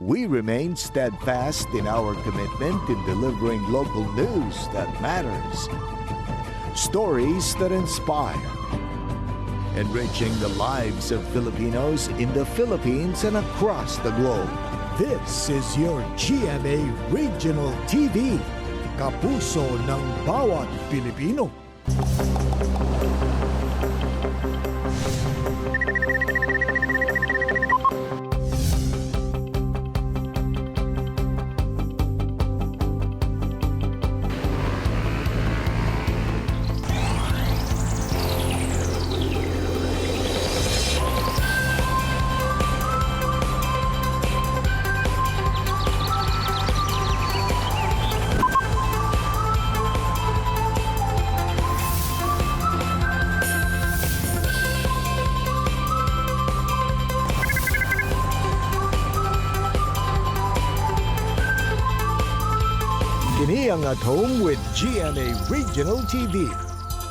We remain steadfast in our commitment in delivering local news that matters, stories that inspire, enriching the lives of Filipinos in the Philippines and across the globe. This is your GMA Regional TV, kapuso ng bawat Pilipino. Kini ang At Home with GMA Regional TV.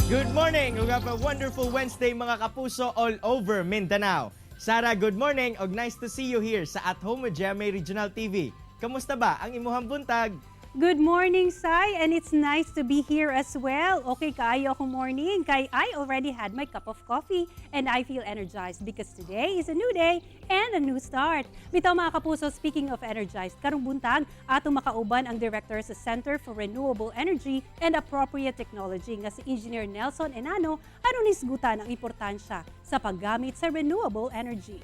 Good morning ug have a wonderful Wednesday, mga kapuso all over Mindanao. Sara, good morning ug nice to see you here sa At Home with GMA Regional TV. Kamusta ba ang imuhang buntag? Good morning, Sai, and it's nice to be here as well. Okay kaayo akong morning kay I already had my cup of coffee and I feel energized because today is a new day and a new start. Bitaw, mga kapuso, speaking of energized, karong buntag atong makauban ang director sa Center for Renewable Energy and Appropriate Technology nga si Engineer Nelson Enano aron isgutan ang importansya sa paggamit sa renewable energy.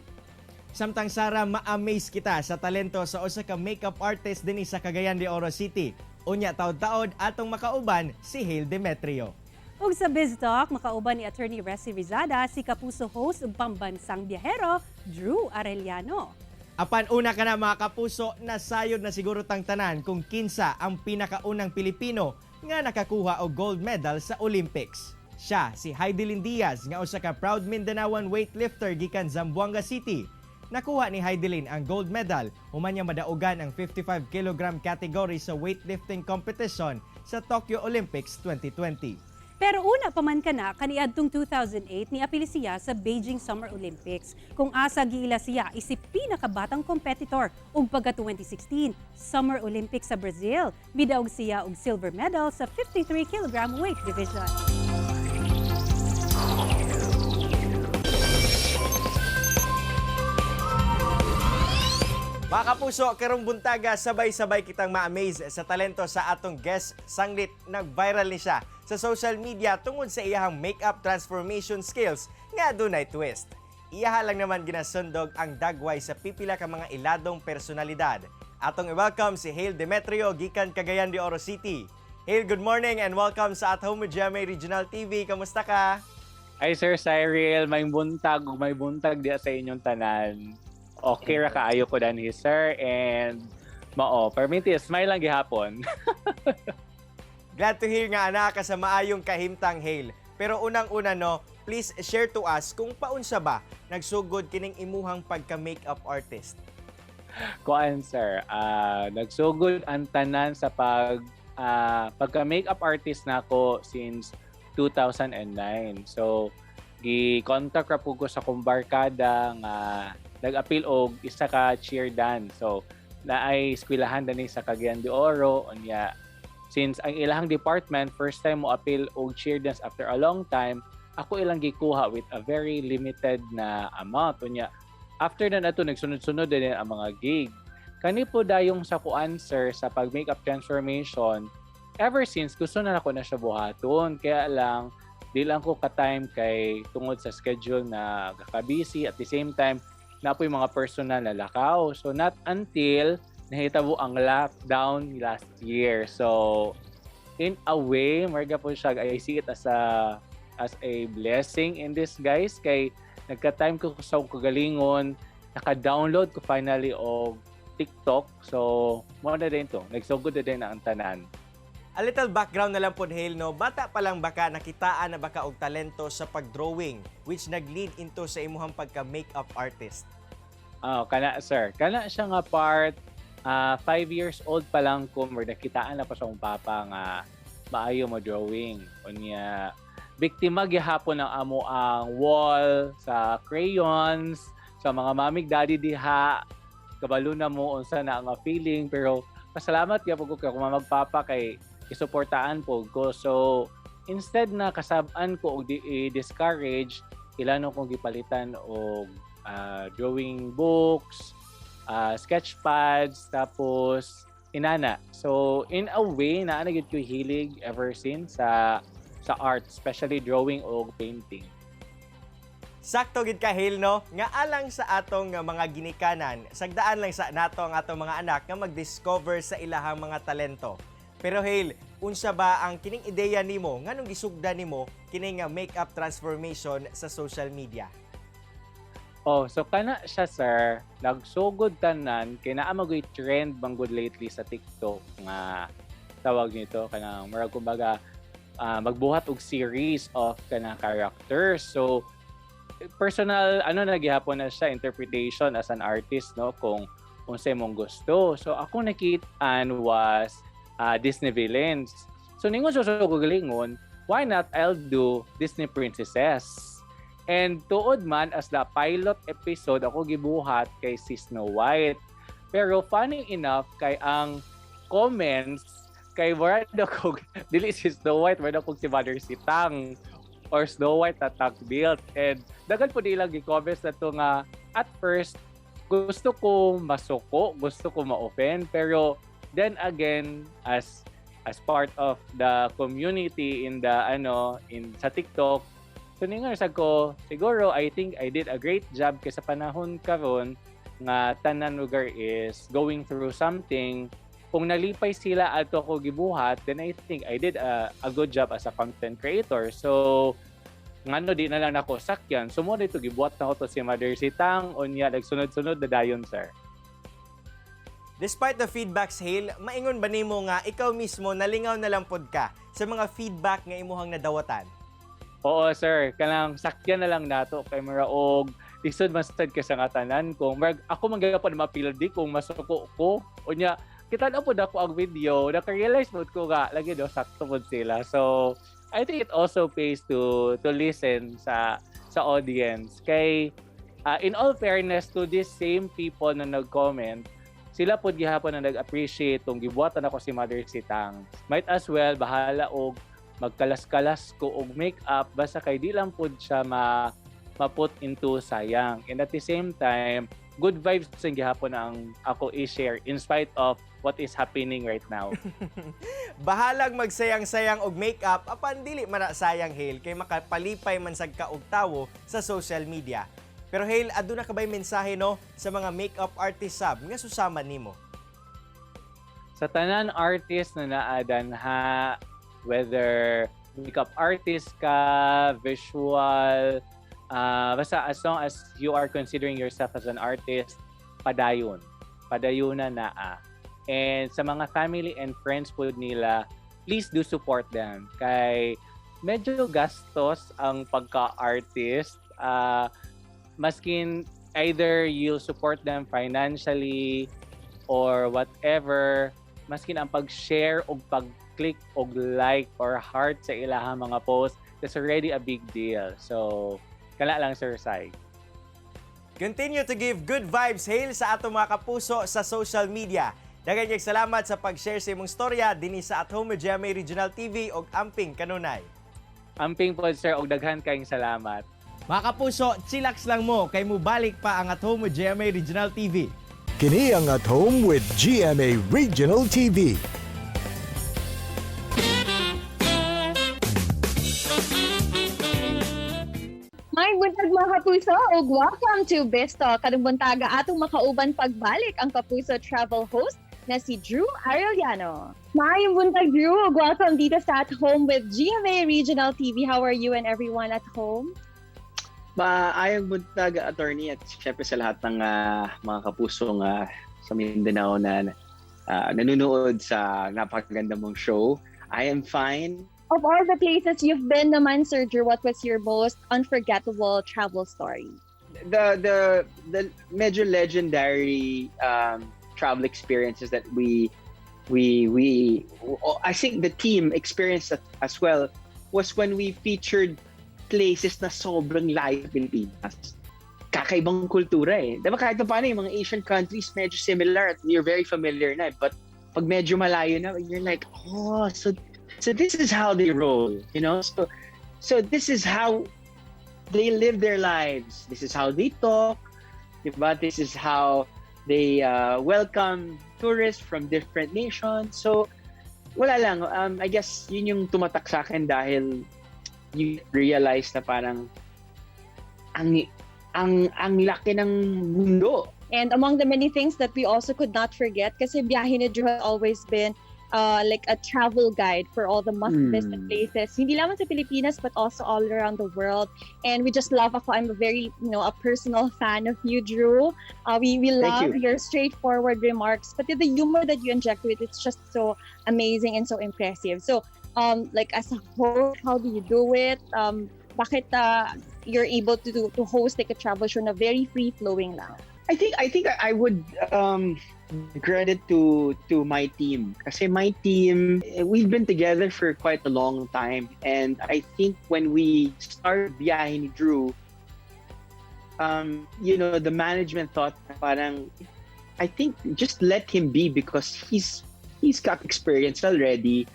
Samtang, Sara, ma-amaze kita sa talento sa usa ka makeup artist dinhi sa Cagayan de Oro City. Unya taod-taod atong makauban si Hale Demetrio. Ug sa Biz Talk, makauban ni Attorney Resi Rizada si kapuso host ug pambansang biyahero, Drew Arellano. Apan una ka na, mga kapuso, nasayod na siguro tang tanan kung kinsa ang pinakaunang Pilipino nga nakakuha og gold medal sa Olympics. Siya si Hidilyn Diaz nga usa ka proud Mindanaoan weightlifter gikan Zamboanga City. Nakuha ni Hidilyn ang gold medal human niya madaugan ang 55 kg category sa weightlifting competition sa Tokyo Olympics 2020. Pero una pa man kana, kaniadtong 2008 niapil siya sa Beijing Summer Olympics kung asa giila siya isip pinakabatang competitor, ug pagka 2016 Summer Olympics sa Brazil, midaog siya og silver medal sa 53 kg weight division. Mga kapuso, karong buntaga, sabay-sabay kitang ma-amaze sa talento sa atong guest. Sanglit nag-viral ni siya sa social media tungod sa iyahang makeup transformation skills nga adunay twist. Iyaha lang naman ginasundog ang dagway sa pipila ka mga iladong personalidad. Atong i-welcome si Hale Demetrio gikan Cagayan de Oro City. Hale, good morning and welcome sa At Home with GMA Regional TV. Kamusta ka? Hi, Sir Cyril, may buntag ug may buntag diya sa inyong tanan. Okay ra kaayo ko danhi, sir, and mao, perminti smile lang gihapon. Glad to hear nga ana ka sa maayong kahimtang, Hale. Pero unang-una no, please share to us kung paunsa ba nagsugod kining imuhang pagka-makeup artist. Kuan, sir, nagsugod ang tanan sa pagka makeup artist nako since 2009. So gi-contact ra po ko sa akong barkada nga nag-apil og isa ka cheer dance. So naay eskwelahan dinhi sa Cagayan de Oro, unya since ang ilahang department first time mo apil og cheer dance after a long time, ako ilang gikuha with a very limited na amount. Unya after na nato, nagsunod-sunod din ang mga gig. Kani po dayong sa kuan, sir, sa pag makeup transformation, ever since gusto na nako na siya buhaton, kaya lang di lang ko ka-time kay tungod sa schedule na kaka-busy, at the same time na po yung mga personal na lakaw. So not until nahitabo ang lockdown last year. So in a way, marga po siya, I see it as a blessing in disguise kay nagka-time ko sa akong kagalingon, naka-download ko finally og TikTok. So mo na din to. Nagsugod na din ang tanan. A little background na lang po, Hale, no? Bata pa lang baka nakitaan na baka og talento sa pag-drawing which nag-lead into sa imuhang pagka-makeup artist? Oh, kana, sir. Kana siya nga part, 5 years old pa lang ko, or nakitaan na pa sa akong papa nga maayo mo drawing. Unya biktima gihapon ang amo ang wall sa crayons, sa mga mommy ug daddy diha. Kabalo na mo unsa na ang feeling, pero pasalamat gyud ko kay akong magpapa kay isuportaan po ko. So instead na kasab-an ko og i-discourage, ila kong gipalitan og drawing books, sketch pads, tapos inana. So in a way, naa na gyud ko hilig ever since sa art, especially drawing o painting. Sakto gid ka, Hale, no? Nga alang sa atong nga mga ginikanan, sagdaan lang sa nato ang atong mga anak nga mag-discover sa ilahang mga talento. Pero Hale, unsa ba ang kining ideya nimo nganong gisugdan nimo kini nga makeup transformation sa social media? Oh, so kana siya, sir, nagsugod tanan kay naa magoy trend manggod lately sa TikTok nga tawag nito kanang murag kumbaga magbuhat og series of kanang characters. So personal ano na gihapon na siya, interpretation as an artist, no, kung unsay mong gusto. So ako nakitaan was Disney villains. So ningon sa galingon, why not I'll do Disney princesses? And tuod man, as the pilot episode ako gibuhat kay si Snow White. Pero funny enough kay ang comments kay mura daw kog dili si Snow White, mura daw kog si Mother Sitang or Snow White na built. And daghan po nilang gi-comments na to nga at first gusto ko masuko, gusto ko ma-offend, pero then again, as part of the community in the ano in sa TikTok, so ningon sa ko, siguro I think I did a great job kay sa panahon karon nga tanan lugar is going through something, kung nalipay sila ato ko gibuhat, then I think I did a good job as a content creator. So ngano di na lang nako sakyan? So mo dito gibuhat na ko to si Mother Sitang, unya nagsunod-sunod na dayon, sir. Despite the feedbacks, Hale, maingon ba nimo nga ikaw mismo nalingaw na lang pod ka sa mga feedback nga imuhang nadawatan? Oo, sir, kanang sakyan na lang nato kay mura og lisod man sad kay sa nga tanan kung murag ako man gyapon mapildi kung masuko ko. Unya kita na pod ako ang video, naka-realize pod ko nga lagi do sakto pod sila. So I think it also pays to listen sa audience kay in all fairness to these same people na nag-comment, sila pod gihapon na nag-appreciate tong gibuhatan ako si Mother Sitang. Might as well bahala og magkalas-kalas ko og makeup basta kay di lang pod siya ma ma-put into sayang. And at the same time, good vibes ang gihapon ang ako i-share in spite of what is happening right now. Bahalag magsayang-sayang og makeup apan dili man na sayang, Hale, kay makapalipay man sad ka og tawo sa social media. Pero Hale, aduna ka ba'y mensahe, no, sa mga makeup artist sab nga susama nimo? Sa tanan artist na naa danha, whether makeup artist ka, visual, basta as long as you are considering yourself as an artist, padayon. Padayon na naa. And sa mga family and friends po nila, please do support them. Kay medyo gastos ang pagka-artist. Maskin either you'll support them financially or whatever, maskin ang pag-share o pag-click og like or heart sa ilahang mga post, that's already a big deal. So, kana lang, Sir Sai. Continue to give good vibes, Hale, sa atong mga kapuso sa social media. Daghan kayong salamat sa pag-share sa imong storya dinhi sa At Home with GMA Regional TV og amping kanunay. Amping po, sir, og daghan kayong salamat. Mga kapuso, chillax lang mo kay mubalik pa ang At Home with GMA Regional TV. Kini ang At Home with GMA Regional TV. May buntag, mga kapuso, ug welcome to Besto. Karong buntaga atong makauban pagbalik ang Kapuso travel host na si Drew Arellano. Maayong buntag, Drew, ug welcome dito sa At Home with GMA Regional TV. How are you and everyone at home? Maayong buntag, attorney, at syempre sa lahat ng mga kapusong sa Mindanao na nanonood sa napakaganda mong show. I am fine. Of all the places you've been naman, Sir Drew, what was your most unforgettable travel story? The medyo legendary travel experiences that we I think the team experienced that as well was when we featured places na sobrang layo sa Pilipinas. Kakaibang kultura eh. Diba kahit pa paano yung mga Asian countries medyo similar at you're very familiar na eh. But pag medyo malayo na, you're like, "Oh, so this is how they roll." So this is how they live their lives. This is how they talk. Diba? This is how they welcome tourists from different nations. So, wala lang. I guess yun yung tumatak sa akin dahil you realize na parang ang laki ng mundo. And among the many things that we also could not forget, kasi Biyahe ni Drew has always been like a travel guide for all the must-visit places. Hindi lamang sa Pilipinas, but also all around the world. And we just love ako. I'm a very personal fan of you, Drew. We Thank love you. Your straightforward remarks, but the humor that you inject with it's just so amazing and so impressive. So, like as a host, how do you do it? Bakit you're able to host like a travel show na very free-flowing lang? I think I would credit to my team kasi my team, eh, we've been together for quite a long time, and I think when we started Biyahe ni Drew, the management thought parang, I think, just let him be because he's got experience already.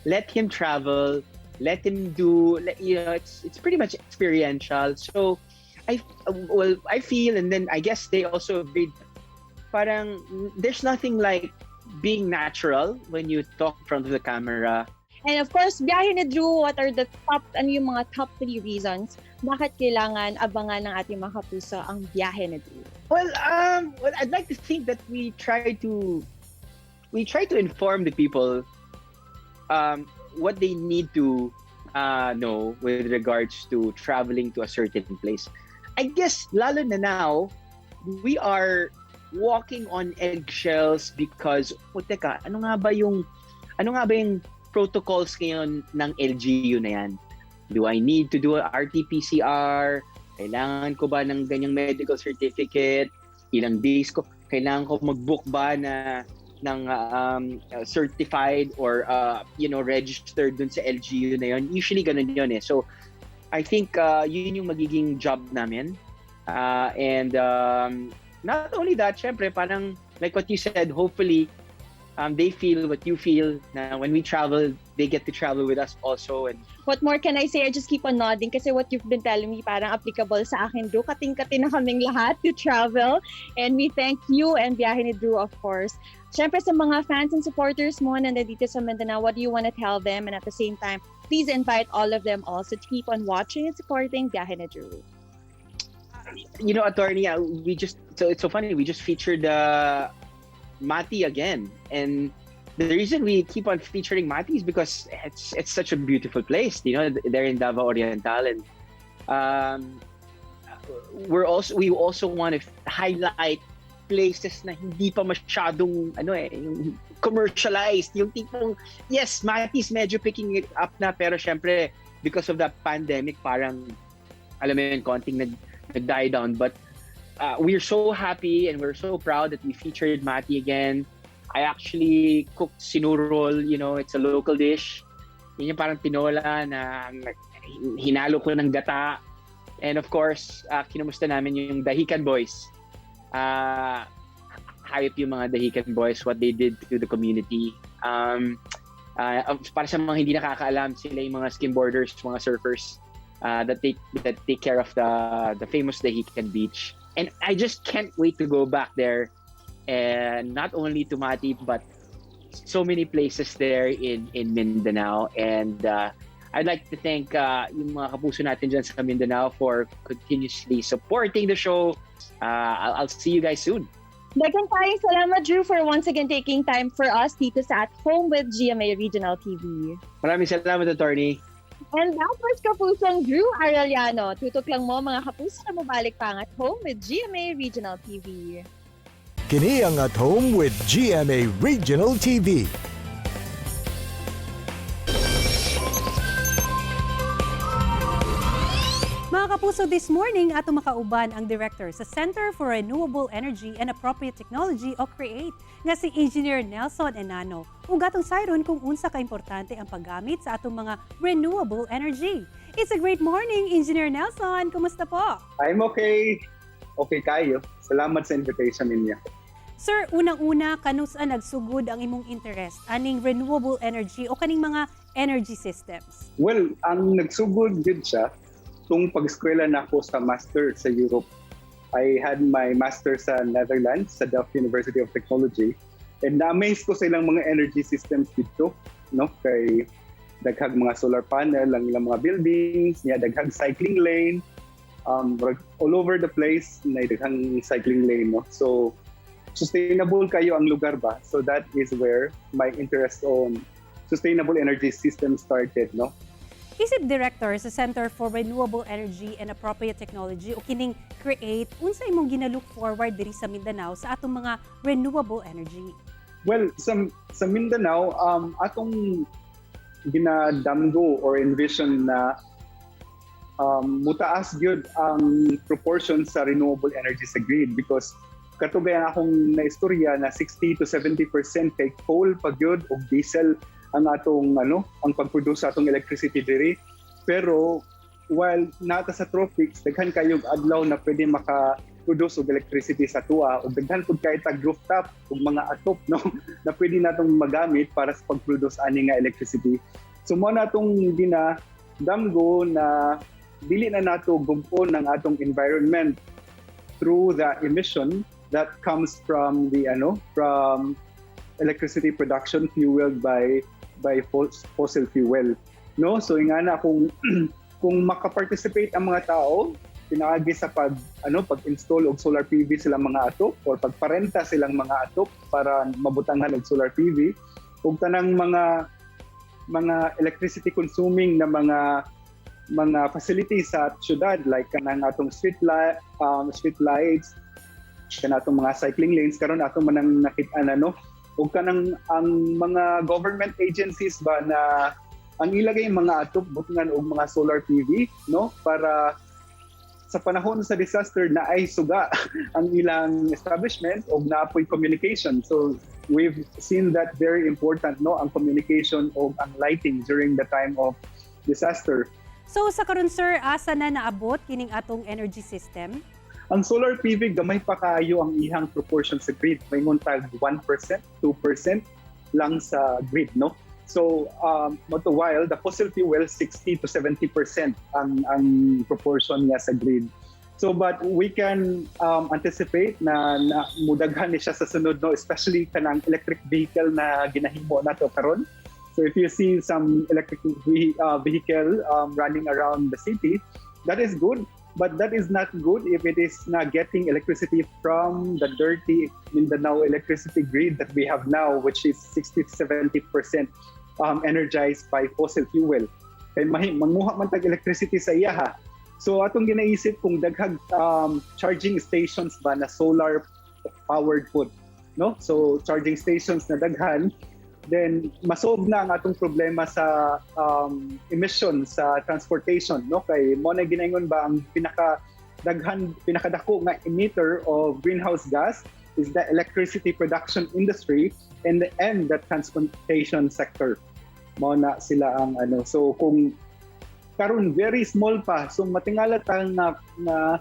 Let him travel, let him do let, you know it's pretty much experiential. So I well, I feel, and then I guess they also agreed, parang there's nothing like being natural when you talk in front of the camera. And of course, Biyahe ni Drew, what are the top, ano yung mga top three reasons bakit kailangan abangan ng ating mga kapuso ang Biyahe ni Drew? Well, I'd like to think that we try to inform the people what they need to know with regards to traveling to a certain place. I guess lalo na now, we are walking on eggshells because, oh, teka, ano nga ba yung protocols ngayon ng LGU na yan? Do I need to do a RT-PCR? Kailangan ko ba ng ganyang medical certificate? Ilang days ko? Kailangan ko mag-book ba na ng certified or registered dun sa LGU na yon? Usually ganun yun eh. So I think yun yung magiging job namin. And not only that, syempre parang like what you said, hopefully they feel what you feel na when we travel, they get to travel with us also. And What more can I say? I just keep on nodding kasi what you've been telling me parang applicable sa akin, Drew. Kating-kati na kaming lahat to travel. And we thank you and Biyahe ni Drew, of course. Siyempre sa mga fans and supporters mo na nandito sa Mindanao, what do you want to tell them? And at the same time, please invite all of them also to keep on watching and supporting Biyahe ni Drew. Attorney, we just so it's so funny. We just featured Mati again, and the reason we keep on featuring Mati is because it's such a beautiful place. They're in Davao Oriental, and we also want to highlight places na hindi pa masyadong ano eh, yung commercialized, yung tipong, yes, Mati's medyo picking it up na, pero syempre because of the pandemic, parang alam mo yun, konting nag-die down. But we're so happy and we're so proud that we featured Mati again. I actually cooked sinurol, it's a local dish. Yun yung parang tinola na hinalo ko ng gata. And of course, kinumusta namin yung Dahican Boys. Hayop yung mga Dahican Boys, what they did to the community. Para sa mga hindi nakakaalam, sila yung mga skimboarders, mga surfers that take care of the famous Dahican Beach. And I just can't wait to go back there, and not only to Mati but so many places there in Mindanao. And I'd like to thank yung mga kapuso natin dyan sa Mindanao for continuously supporting the show. I'll see you guys soon. Daghang kayong salamat, Drew, for once again taking time for us dito sa At Home with GMA Regional TV. Maraming salamat, Attorney. And that was Kapusong Drew Arellano. Tutok lang mo, mga kapuso, na mabalik pa ang At Home with GMA Regional TV. Kini ang At Home with GMA Regional TV. Mga kapuso, this morning ato makauban ang director sa Center for Renewable Energy and Appropriate Technology o CREATE nga si Engineer Nelson Enano. Ug atong sayron kung unsa ka importante ang paggamit sa atong mga renewable energy. It's a great morning, Engineer Nelson. Kumusta po? I'm okay. Okay kaayo. Salamat sa invitation ninyo. Sir, unang-una, kanus-a nagsugod ang imong interest aning renewable energy o kaning mga energy systems? Well, ang nagsugod gyud siya tung pag-eskwela nako sa master sa Europe. I had my master sa Netherlands, sa Delft University of Technology. And na-amaze ko sa ilang mga energy systems dito, no? Kay daghag mga solar panel ang ilang mga buildings, niya daghag cycling lane, all over the place na daghang cycling lane, no? So sustainable kaayo ang lugar ba? So that is where my interest on sustainable energy system started, no? Isip Director sa Center for Renewable Energy and Appropriate Technology o kining CREATE, unsa imong gina-look forward diri sa Mindanao sa atong mga renewable energy? Well, sa Mindanao, atong ginadamgo or envision na mutaas gyud ang proportion sa renewable energy sa grid because katugay akong naistorya na 60 to 70% kay coal pa gyud o diesel ang atong ano, ang pag-produce sa atong electricity diri. Pero while naa ta sa tropics, daghan kayog adlaw na pwede maka produce og electricity sa atoa ug daghan pud kay tag rooftop ug mga atop, no, na pwede natong magamit para sa pag-produce ani nga electricity. So mo na atong ginadamgo na dili na nato gub-on ang atong environment through the emission that comes from the ano, from electricity production fueled by fossil fuel, no? So ingana, kung makaparticipate ang mga tao pinaagi sa pag ano, pag-install og solar PV silang mga atop or pagparenta silang mga atop para mabutangan og solar PV ug tanang mga electricity consuming na mga facilities sa syudad like kanang atong street lights, kanang atong mga cycling lanes karon ato man ang nakit-an, ano, ug kanang ang mga government agencies ba na ang ilagay mga atop butangan og mga solar PV, no, para sa panahon sa disaster naay suga ang ilang establishment o naapoy communication. So we've seen that very important, no, ang communication o ang lighting during the time of disaster. So sa karon, sir, asa na naabot kining atong energy system? Ang solar PV, gamay pa kaayo ang ihang proportion sa grid. Maingon tag 1%, 2% lang sa grid, no? So, while the fossil fuel, 60 to 70% ang proportion niya sa grid. So, but we can anticipate na mudaghan ni siya sa sunod, no? Especially kanang electric vehicle na ginahimo nato karon. So, if you see some electric vehicle running around the city, that is good. But that is not good if it is not getting electricity from the dirty Mindanao electricity grid that we have now, which is 60 to 70% energized by fossil fuel. Kay manguha man tag electricity sa iya ha. So atong ginaisip kung daghag charging stations ba na solar powered pud, no? So charging stations na daghan, then masolve na ang atong problema sa emission sa transportation, no? Kay mo na ginaingon ba, ang pinaka daghan, pinakadako nga emitter of greenhouse gas is the electricity production industry and the transportation sector. Mo na sila ang ano. So kung karon very small pa, so matingala ta nga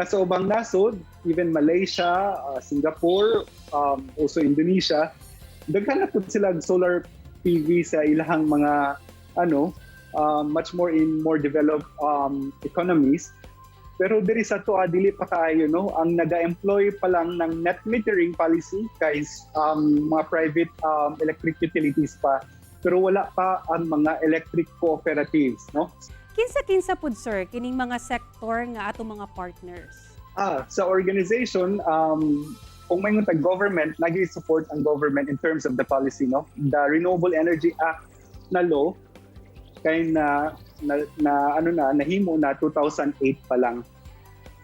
sa ubang nasod, even Malaysia, Singapore, also Indonesia, daghan na pud sila og solar PV sa ilahang mga ano, much more in more developed economies. Pero diri sa ato, dili pa kaayo, no? Ang naga-employ pa lang ng net metering policy kay mga private electric utilities pa. Pero wala pa ang mga electric cooperatives, no? Kinsa-kinsa pud, sir, kining mga sektor nga atong mga partners? Ah, sa organization, kung may tag government, nag-support ang government in terms of the policy, no? The Renewable Energy Act na law kay na ano na nahimo na 2008 pa lang.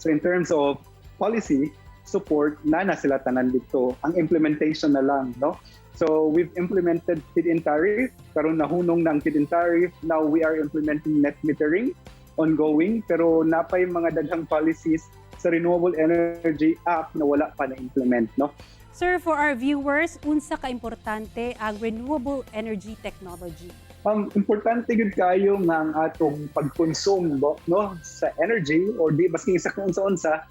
So in terms of policy support na sila tanan dito. Ang implementation na lang, no? So we've implemented feed-in tariff, karon nahunong na ang feed-in tariff. Now we are implementing net metering ongoing, pero napay mga daghang policies sa Renewable Energy Act na wala pa na-implement, no? Sir, for our viewers, unsa ka importante ang renewable energy technology? Importante gyud kayo nga ang atong pag-consume, no, sa energy or di baski sa kung unsa-unsa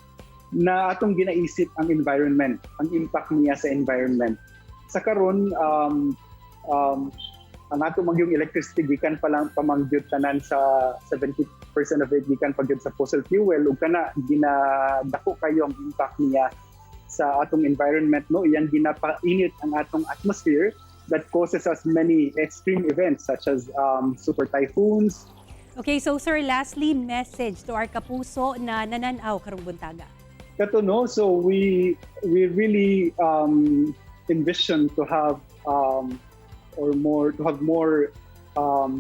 Na atong ginaisip ang environment, ang impact niya sa environment. Sa karon, ang ato man gyung electricity gikan pa lang pa man gyud tanan sa 70% of it gikan pa gyud sa fossil fuel, ug kana ginadako kayo ang impact niya sa atong environment, no? Iyang ginapainit ang atong atmosphere that causes us many extreme events such as super typhoons. Okay, so sir, lastly, message to our kapuso na nananaw karong buntaga. Kato, no? So we really envision to have or more to have more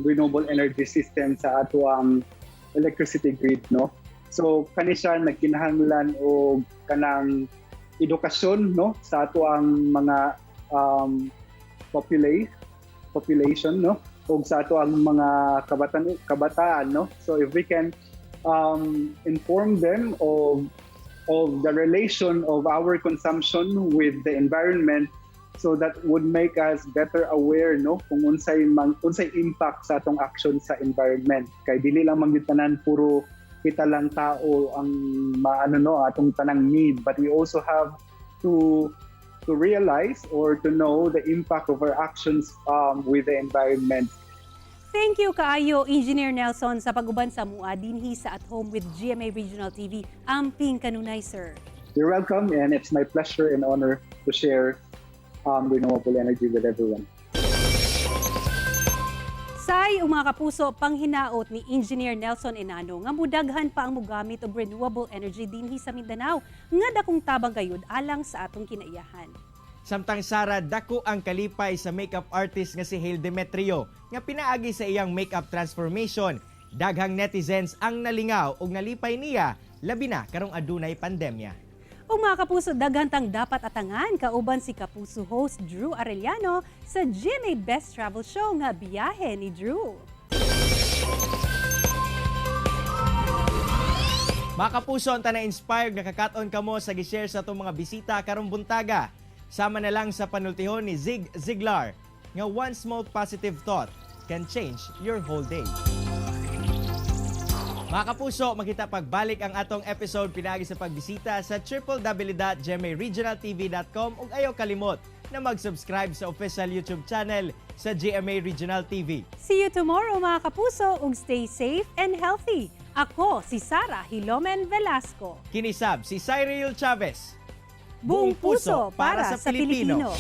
renewable energy systems sa atoang electricity grid, no? So kani siya nagkinahanglan og kanang edukasyon, no, sa atoang mga population, no, ug sa atoang mga kabataan, no? So if we can inform them of the relation of our consumption with the environment, so that would make us better aware, no, kung unsay impact sa atong action sa environment, kay dili lang man gyud tanan puro kita lang tao ang maano, no, atong tanang need, but we also have to realize or to know the impact of our actions with the environment. Thank you kaayo, Engineer Nelson, sa pag-uban sa amua dinhi sa At Home with GMA Regional TV. Amping kanunay, sir. You're welcome, and it's my pleasure and honor to share renewable energy with everyone. Say ug mga kapuso, panghinaot ni Engineer Nelson Enano nga mudaghan pa ang mugamit og renewable energy dinhi sa Mindanao nga dakong tabang gayud alang sa atong kinaiyahan. Samtang Sara, dako ang kalipay sa makeup artist nga si Hale Demetrio nga pinaagi sa iyang makeup transformation. Daghang netizens ang nalingaw ug nalipay niya, labi na karong adunay pandemya. Ug mga kapuso, daghan tang dapat atangan kauban si Kapuso host Drew Arellano sa GMA Best Travel Show nga Biyahe ni Drew. Mga kapuso, unta na-inspired nga kakaton kamo sa gi-share sa atong mga bisita karong buntaga. Sama na lang sa panultihon ni Zig Ziglar nga one small positive thought can change your whole day. Mga kapuso, makita pagbalik ang atong episode pinaagi sa pagbisita sa www.gmaregionaltv.com ug ayaw kalimot na mag-subscribe sa official YouTube channel sa GMA Regional TV. See you tomorrow, mga kapuso, ug stay safe and healthy. Ako si Sara Hilomen Velasco. Kinisab si Cyril Chavez. Buong puso para sa Pilipino.